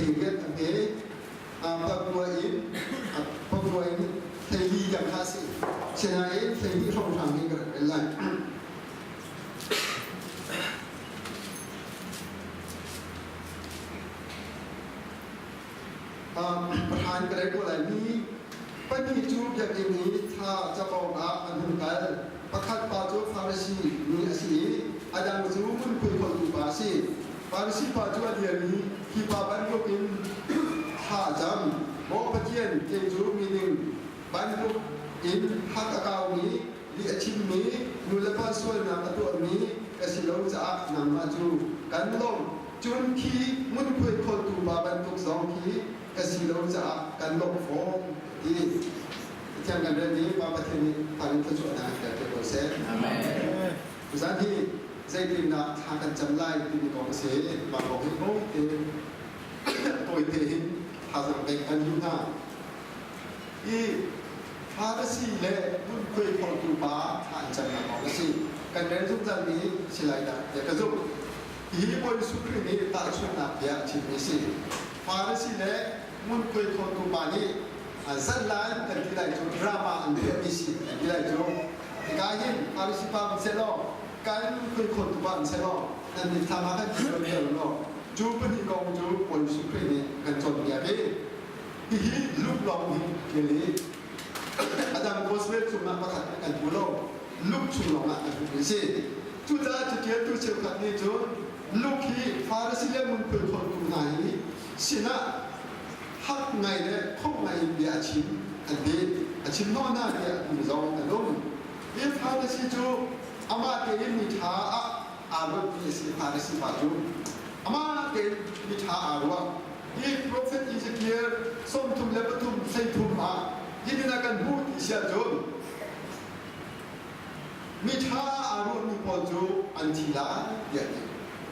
18 an pe. Pakua in pakua in 14 tiang kha a si. Sinain 12 hrawnghrang hi ka rak rel lai. Pahran ka rel ko lai mi pahnih cu biakinn i thla cam awkah an hung kal. Pakhat pa cu Farasi mi a si i a dang cu ngunkhuai kholtu pa a si. Farasi pa cu a dir i hi pa bantukin thla a cam. Maw Pathian, kei cu miding bantuk in hak a kaumi, lih a chimmi, nulepa sualnak a tuahmi ka si lo caah nangmah cu kan lawmh. Cun khi ngunkhuai kholtu pa bantuk zong khi ka si lo caah kan lawmh fawn ti. Pathian kan rel i Pa Pathian nih thar in thluachuahnak an pek ko seh. Amen. Tuzan hi zeitindah thla kan cam lai timi kong a si. Mah kong hi tawi tawi te hin thazaang pek kan duh hna. I Farasi le ngunkhuai kholtu pa thla an camnak kong a si. Kan rel zungzal mi si lai dah tiah ka zumh. Hi Bawi Jesuh Khrih nih tahchunhnak bia a chimmi a si. Farasi le ngunkhuai kholtu pa nih zan kan ti lai cu drama an tuahmi si kan ti lai cu. Hika hin Farasi pa an selaw kan ngunkhuai kholtu pa an selaw nan mitthlam ah kan ti lo law cu pahnih kong cu Bawi Jesuh Khrih nih kan cawnpiak i hihi Luke lawng hi ṭial i a dang gospel chungah pakhat kan hmu lo. Luke chung lawngah kan hmuhmi a si. Cucaah caṭialtu cheukhat nih cun Luke hi Farasi le ngunkhuai kholtu hna hi sinah hak ngai le khomh ngai in bia a chim an ti. A chim hnawh hna tiah a ti zong an um. Hi Farasi cu amah tein mi ṭha ah aa ruatmi a si. Farasi pa cu amah tein mi ṭha aa ruah. Hi profet Ezekiel 33 hleithum ah hitin a kan hmuh ti si ahcun Miṭha aa ruahmi pawl cu an thi lai tiah a ti.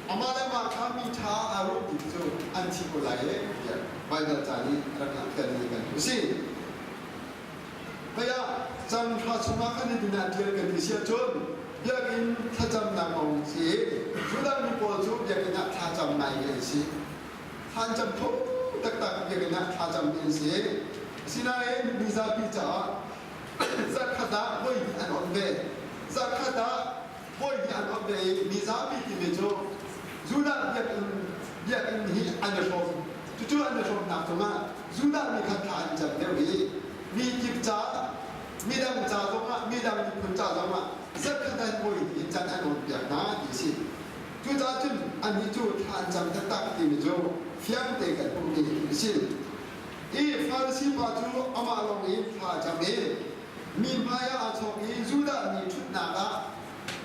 Amah le amah kha miṭha aa ruahmi cu an thi ko lai e tiah Baibal ca nih a rak langhtermi kan hmuh a si. Hei ah cang hra chungah khan hitin ah ṭial kan ti si ahcun biakinn thlacamnak kong si i Judah mi pawl cu biakinn ah thlacam ngai an si. Thlacam kho taktak biakinn ah thlacam an si. Asinain mizapi caah Zarhkhat ah voi hnih an on ve. Zarhkhat ah voi hnih an on ve i mizapi timi cu Judah biakinn biakinn hi an i hrawm. Cucu an i hrawmnak cungah Judah mi kha thla an cam deuh i mi kip ca, midang ca zongah, midang miphun ca zongah zarhkhat ah voi hnih can an on piak hna ti a si. Cucaah cun annih cu thla an cam taktak timi cu fiang te kan hmuhmi a si. I Farasi pa cu amah lawng in thla a cam i mi hmaiah aa chawk i Judah mi ṭhutnak ah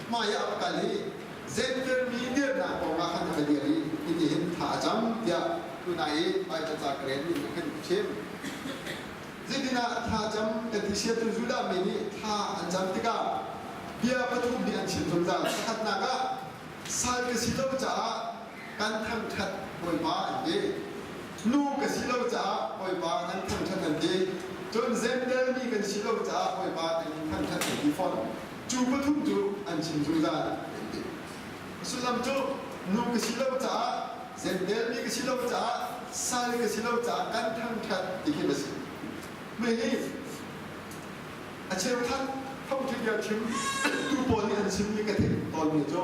hmaiah a va kal i Jentail mi dirnak pawngah khan a va dir i hitihin thla a cam tiah tunai i Baibal ca ka relmi nih khan a chim. Zeitinah thla cam kan ti sia cu Judah mi nih thla an cam tikah bia pathum nih an chim zungzal. Pakhatnak ah sal ka si lo caah kan thangṭhat Bawipa an ti. Nu ka si lo caah Bawipa kan thangṭhat an ti. Cun Jentail mi kan si lo caah Bawipa kan thangṭhat an ti fawn. Cu pathum cu an chim zungzal an ti. A sullam cu nu ka si lo caah Jentail mi ka si lo caah sal ka si lo caah kan thangṭhat ti khi a si. Mei hi a cheukhat thawngṭha chim tu pawl nih an chimmi ka theih tawnmi cu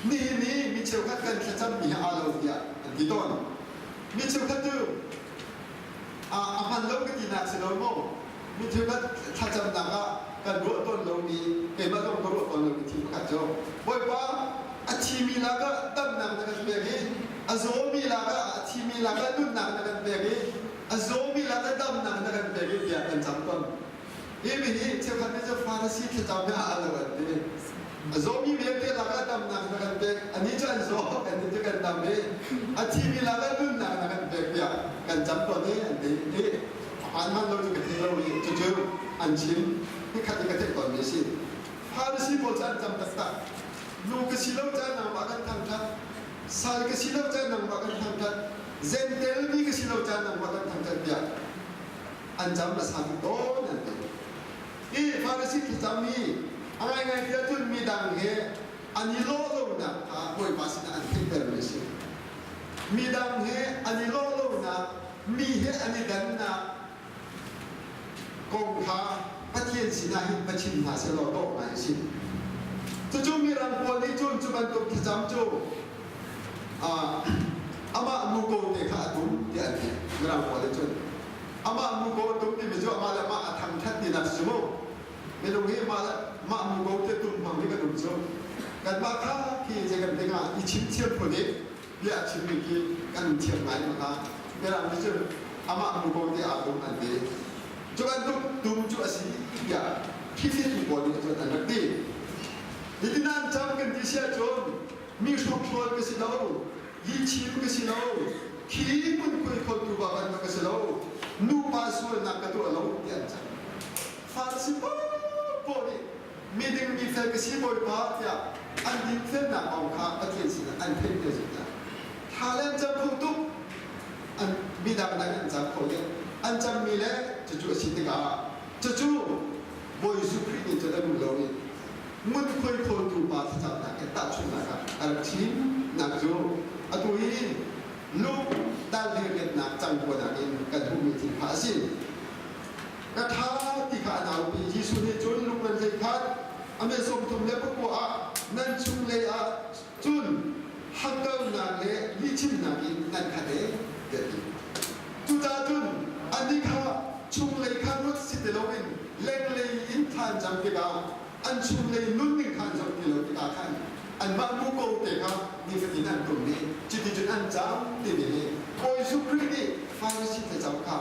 nihin i mi cheukhat kan thlacammi he aa lo tiah an ti tawn. Mi cheukhat cu a hman lo ka tinak si lo maw? Mi cheukhat thlacamnak ah kan ruah tawn lomi keimah zong ka ruah tawn lomi thil pakhat cu Bawipa a thimi lakah damnak na kan pek i a zawmi lakah a thimi lakah nunnak na kan pek i a zawmi lakah damnak na kan pek i tiah kan cam tawn. Hi mi hi cheukhat nih cun Farasi thlacam he aa lo an ti. A zawmi vialte lakah damnak na kan pek, anih cu an zaw, kannih cu kan dam i a thimi lakah nunnak na kan pek tiah kan cam tawn i an ti. Hi a hmaan lo cu ka thei lo i cucu an chim. Hi khat i ka theih tawnmi a si. Farasi pawl cu an cam taktak. Nu ka si lo caan nangmah kan thangṭhat, sal ka si lo caan nangmah kan thangṭhat, Jentail mi ka si lo caan nangmah kan thangṭhat tiah an cam a sa dih tawn an ti. Hi Farasi thlacam hi a ngaingai ti ahcun midang he an i lawh lonak kha Bawipa sinah an theihtermi a si. Midang he an i lawh lonak Mi he an i dannak kong kha Pathian sinah hin va chim hna sehlaw dawh ngai a si. Cucu Mirang pawl nih cun cu bantuk thlacam cu amah muko te kha a tum tiah an ti. Mirang pawl nih cun amah muko a tum timi cu amah le amah a thangṭhat tinak si mu. Minung hi mah le mah muko te tum hmang hi kan um cu. Kanmah kha khi zei kan ti hnga i chim thiam phun i bia a chimmi khi kan thiam ngai ma kha Mirang nih cun amah muko te aa tum an ti. Cu bantuk tum cu a si tiah Khrihfitu pawl nih cun an rak ti. Hitin an cam kan ti si ahcun mi hrokhrawl ka si lo, lihchim ka si lo, khi hmunkhui khotu va bantuk ka si lo, nupa sualnak ka tuah lo tiah an cam. Farasi paohpaoh nih miding mi fel ka si Bawipa tiah an dinfelnak kong kha Pathian sinah an theih te zungzal. Thla le an cam kho tuk, an midang dang an cam kho le an cammi le cucu a si tikah cucu Bawi Jesuh Khrih nih cun a duh lo i ngunkhuai khawltu pa thlacamnak he tahchunhnak ah a rak thimnak cu atu hi lung dalhriatnak cangkuanak in kan hmuhmi thil kha a si. Ka ṭha ti kha a naupi Jesuh nih cun lung nan hlei khat a me 39 ah nan chunglei ah cun hakkaunak le lihchimnak in nan khat e tiah a ti. Cucaah cun annih kha chunglei kha ruat si ti loin lenglei in thla an cam tikah an chunglei nunning kha an zoh ti lo tikah khan anmah muko te kha nifatin an tum i cuticun an cam timi hi Bawi Jesuh Khrih nih Farasi thlacam kha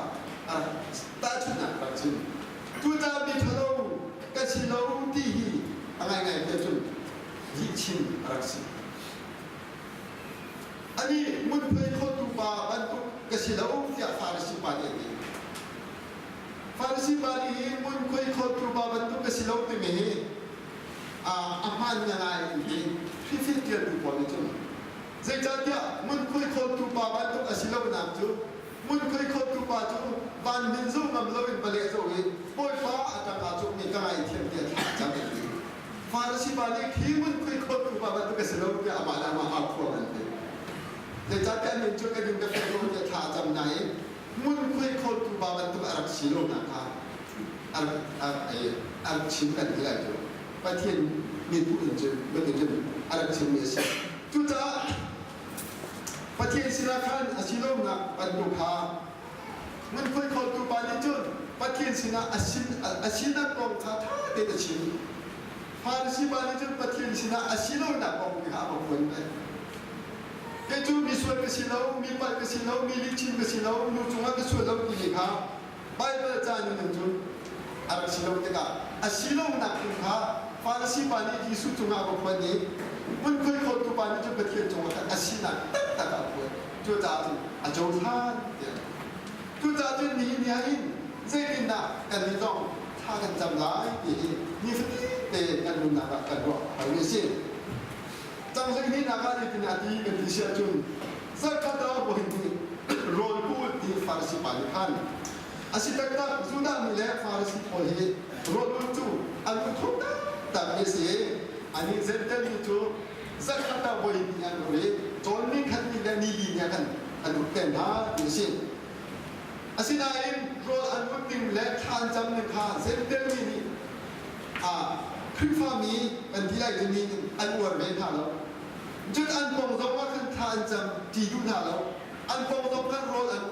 a rak tahchunhnak a rak chim. Cucaah mi ṭhalo ka si lo ti hi a ngaingai te cun lihchim a rak si. Anih ngunkhuai khawltu pa bantuk ka si lo tiah Farasi pa nih a ti. Farasi pa nih hi ngunkhuai khawltu pa bantuk ka si lo timi hi a hmaan ngai an ti. Hrifil ṭialtu pawl nih cun zeicahtiah ngunkhuai khawltu pa bantuk a si lonak cu ngunkhuai khawltu pa cu van min zo ngam loin va leh zo i Bawipa a ṭang aa cukmi ka ngaithiam tiah thla a cam an ti. Farasi pa nih khi ngunkhuai khawltu pa bantuk a si lo tiah amah le amah aa phuang an ti. Zeicahtiah min cu ka ding ka fel ko tiah thla a cam nain ngunkhuai khawltu pa bantuk a rak si lonak kha a rak chim kan ti lai cu. Pathian miphun in cun bantukin a rak chimmi a si. Cucaah Pathian sinah khan a si lonak bantuk kha Ngunkhuai khawltu pa nih cun Pathian sinah a sinak kong kha ṭha tein a chim. Farasi pa nih cun Pathian sinah a si lonak kong kha a va phuan ve. Kei cu mi sual ka si lo, mi palh ka si lo, mi lihchim ka si lo, nu cungah ka sual lo timi kha Baibal ca ning cun a rak si lo tikah a si lonak tu kha Farasi pa nih Jesuh cungah a va phuan i ngunkhuai khawltu pa nih cun Pathian cungah khan a sinak taktak a phuan. Cucaah cun a cohlan tiah. Cucaah cun nihin ni ah hin zeitindah kannih zong thla kan cam lai ti hi nifatinte kan nunnak ah kan ruah haumi a si. Cang hleihnih ah zeitin a ti kan ti si ahcun zarhkhat ah voin hnih rawl pul ti Farasi pa nih khan a si taktak Judah mi le Farasi pawl hi rawl ul cu an ul kho taktak mi a si. Anih Jentail mi cu zarhkhat ah voi hnih an ul i cawn ni khat ni le ni li ni ah khan an uk te hna ti a si. Asinain rawl an ut ning le thla an cam ning kha Jentail mi nih Khrihfami kan ti lai timi an uar ve hna lo. Cun an kong zong ah khan thla an cam ti duh hna lo. An kong zong khan rawl an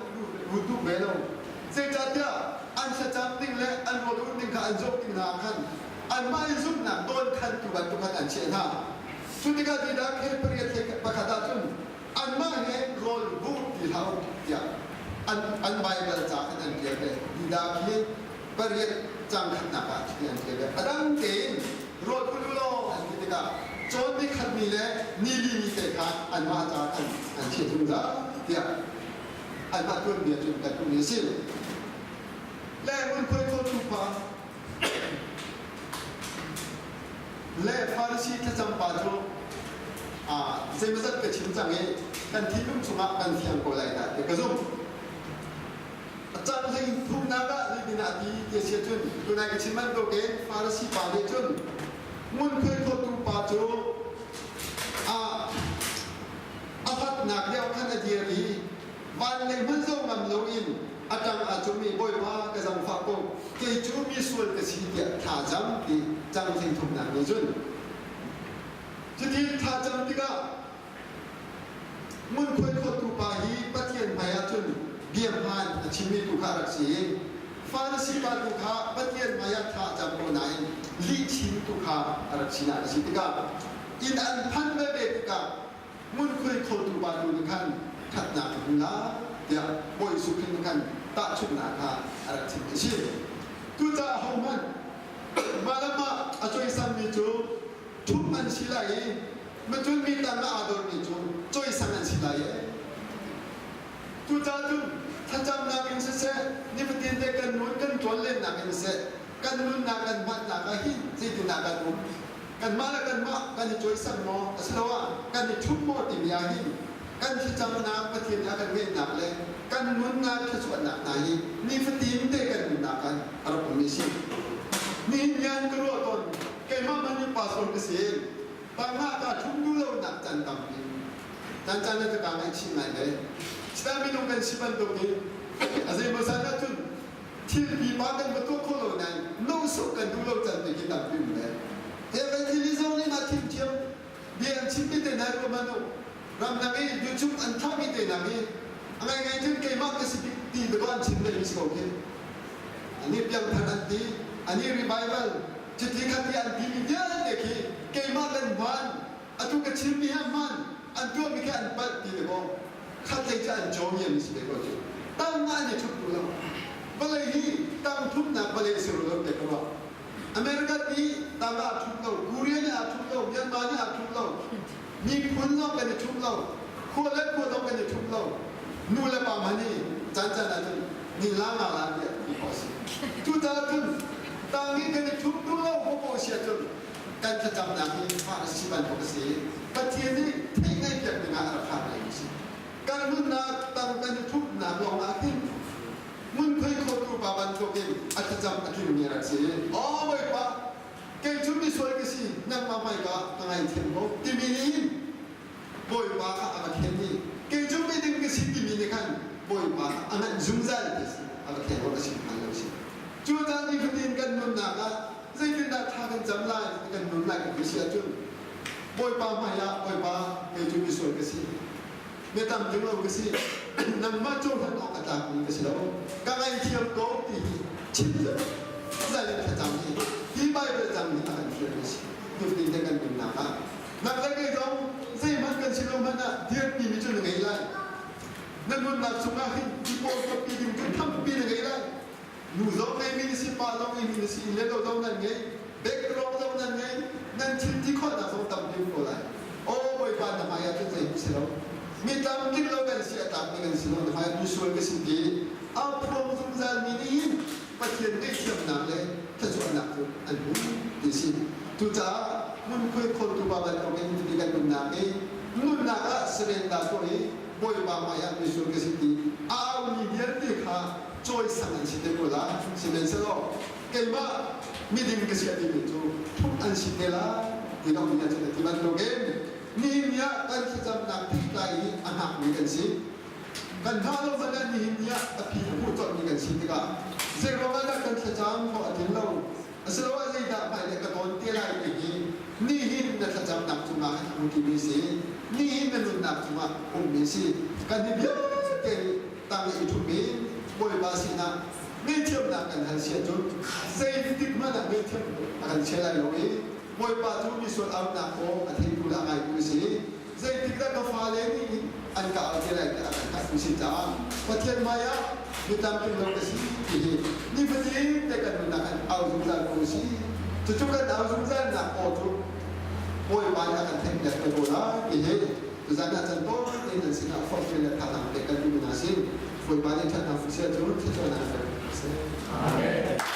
ut duh ve lo. Zeicahtiah an thlacam ding le an rawl ut ding kha an zawh ding hna ah khan anmah in zumhnak dawn khantu bantuk khan an chiah hna. Cu tikah Judah khel pariat hlei pakhat ah cun anmah he rawl buh ti hlah u tiah an an Baibal ca khan an ṭial ve. Judah khi pariat cang khatnak ah khi an ṭial ve. A dang tein rawl put u law an ti tikah cawn ni khat ni le ni li ni te kha anmah ca khan an chiah zungzal tiah anmah tuanbia cun kan hmuhmi a si. Le ngunkhuai khawltu pa le Farasi thlacam pa cu zeimawzat ka chim cang i kan thinlung chungah kan fiang ko lai dah ti ka zumh. A cang hlei thumnak ah zeitin ah ti ti a si ahcun tunai ka chim bantukin Farasi pa nih cun ngunkhuai khawtu pa cu a hatnak lio khan a dir i Van lei hmanh zoh ngam loin a ṭang aa cum i Bawipa ka zangfah ko, kei cu mi sual ka si tiah thla cam ti cang thingthumnak nih cun. Cuti thlacam tikah ngunkhuai khawttu pa hi Pathian hmaiah cun bia hmaan a chimmi tu kha a rak si i Farasi pa tu kha Pathian hmaiah thla a cam ko nain lihchim tu kha a rak sinak a si tikah inn an phanh veve tikah ngunkhuai khawltu pa tu nih khan ṭhatnak a hmu lai tiah Bawi Jesuh Khrih nih khan tahchunhnak kha a rak chim a si. Cucaah ahohmanh mah le mah a cawisammi cu ṭhumh an si lai i macun mi tang ah aa dormi cu cawisan an si lai ee. Cucaah cun thlacamnak in siseh, nifatin te kan nun kan ṭuan lennak in siseh, kan nunnak kan hmannak ah hin zeitindah kan um? Kanmah le kanmah kan i cawisan maw asiloah kan i ṭhumh maw timi ah hin kan thlacamnak Pathian nih a kan ngeihnak le kan nunnak thluachuahnak hna hi nifatin te kan nunnak ah a rak ummi a si. Nihin ni ah ka ruah tawn keimah hmanh hi pastor ka si. Tangah ka ṭhum duh lonak caan tampi. Caan caan ah ka ngaihchih ngai ve. Stan minung kan si bantukin a zeimawzat ahcun thil pipa kan va tuah kho lo nain nosuk kan duh lo caan te khi tampi um ve. Evangelism nih mah thil thiam bia an chimmi te hna ruah hmanh u. Ramdang i YouTube an thlahmi te hna hi a ngaingai cun keimah ka si bik ti dawh an chim lehmi si ko khi. Ani piangthar an ti, ani revival, cuti khati an timi vialte khi keimah kan hmaan, atu ka chimmi hi a hmaan, an tuahmi khi an palh ti dawh khatlei cu an cawmi an si ve ko cu. Tang ah an i ṭhup duh lo. Vawlei hi tang thupnak vawlei a si rua lo te ka ruah. America nih tang ah aa ṭhup lo, Korea nih aa ṭhup lo, Myanmar nih aa ṭhup lo, miphun zong kan i ṭhup lo, khua le khua zong kan i ṭhup lo. Nu le pa hmanh hi caan caan ahcun ni la nga la tiah ti khawh a si. Cucaah cun tang i kan i ṭhup duh lo popoh si ahcun kan thlacamnak hi fah a si bantuk a si i Pathian nih theih ngaihpiak dingah a rak hlah mi a si. Kan nunnak tang kan i ṭhupnak lawng ah hin ngunkhuai khotu pa bantukin a thlacam a tlingmi a rak si. Aw Bawipa, kei cu misual ka si, nangmah hmaika ka ngaithiam ko timi nih hin Bawipa kha a va khen i kei cu miding ka si timi nih khan Bawipa kha a nganh zungzal ti si a va khen awk a si hnga lo si. Cu caan nifatin kan nunnak ah zeitindah thla kan cam lai ti kan nun lai kan ti si ahcun Bawipa hmaiah Bawipa kei cu misual ka si biatam ding lo ka si nangmah cohlan awk a tlakmi ka si lo ka ngaithiam ko ti hi chim zai in thlacam hi hi Bible cang nih a kan fial mi si nifatin te kan nunnak ah nang le kei zong zeihmanh kan si lo hmanh ah dirpi mi cu na ngei lai na nunnak chungah hin i pawlkawppi ding cu thampi na ngei lai Nu zong ngeimi na si, pa zong ngeimi na si, inn le lo zong nan ngei, background zong nan ngei, nan thil ti khawhnak zong tampi um ko lai. Aw Bawipa na hmai ah cun zeihmanh si lo. Mi tlamtling lo kan si, a tlakmi kan si lo, na hmai ah misual ka si ti a phuang zungzalmi nih hin Pathian ngaihthiamnak le thluachuahnak cu an hmu ti si. Cucaah ngunkhuai khawltu pa bantukin cuti kan nunnak hi nunnak ah surrender tuah i Bawipa hmai ah misual ka si ti a aumi vialte kha cawisan an si te ko lai. Sihmanhsehlaw keimah miding ka si a timi cu ṭhumh an si te lai ti lo mi ahcun a ti bantukin nihin ni ah kan thlacamnak theitlai hi a hngakmi kan si. Kan hngah lo hmanh ah nihin ni ah a phi a hmuh colhmi kan si tikah zeiruangah dah kan thlacam khawh a tlin lo asiloah zeidah hmailei ka tawn te lai ti hi nihin na thlacamnak cungah an um timi si nihin na nunnak cungah ummi si kan hi vialte nih tang i ṭhum i Bawipa sinah ngaihthiamnak kan hal si ahcun zeitik hmanh ah ngaihthiam a kan chia lai lo i Bawipa cu misual aunak aw a theitu le a ngaitu a si. Zeitik dah ka fale nih an ka au te lai tiah a kan hngalhtu si caah Pathian hmaiah mi tlamtling lo ka si ti hi nifatin te kan nunnak an au zungzal ko si. Cucu kan au zungzalnak aw cu Bawipa nih a kan theihpiak te ko lai ti hi Tuzan ah can tawn tein nan sinah forhfial le thazaang pek kan duhmi hna si. Bawipa nih ṭhatnak fuh sia cu thluachuahnak in pek hna seh. Amen.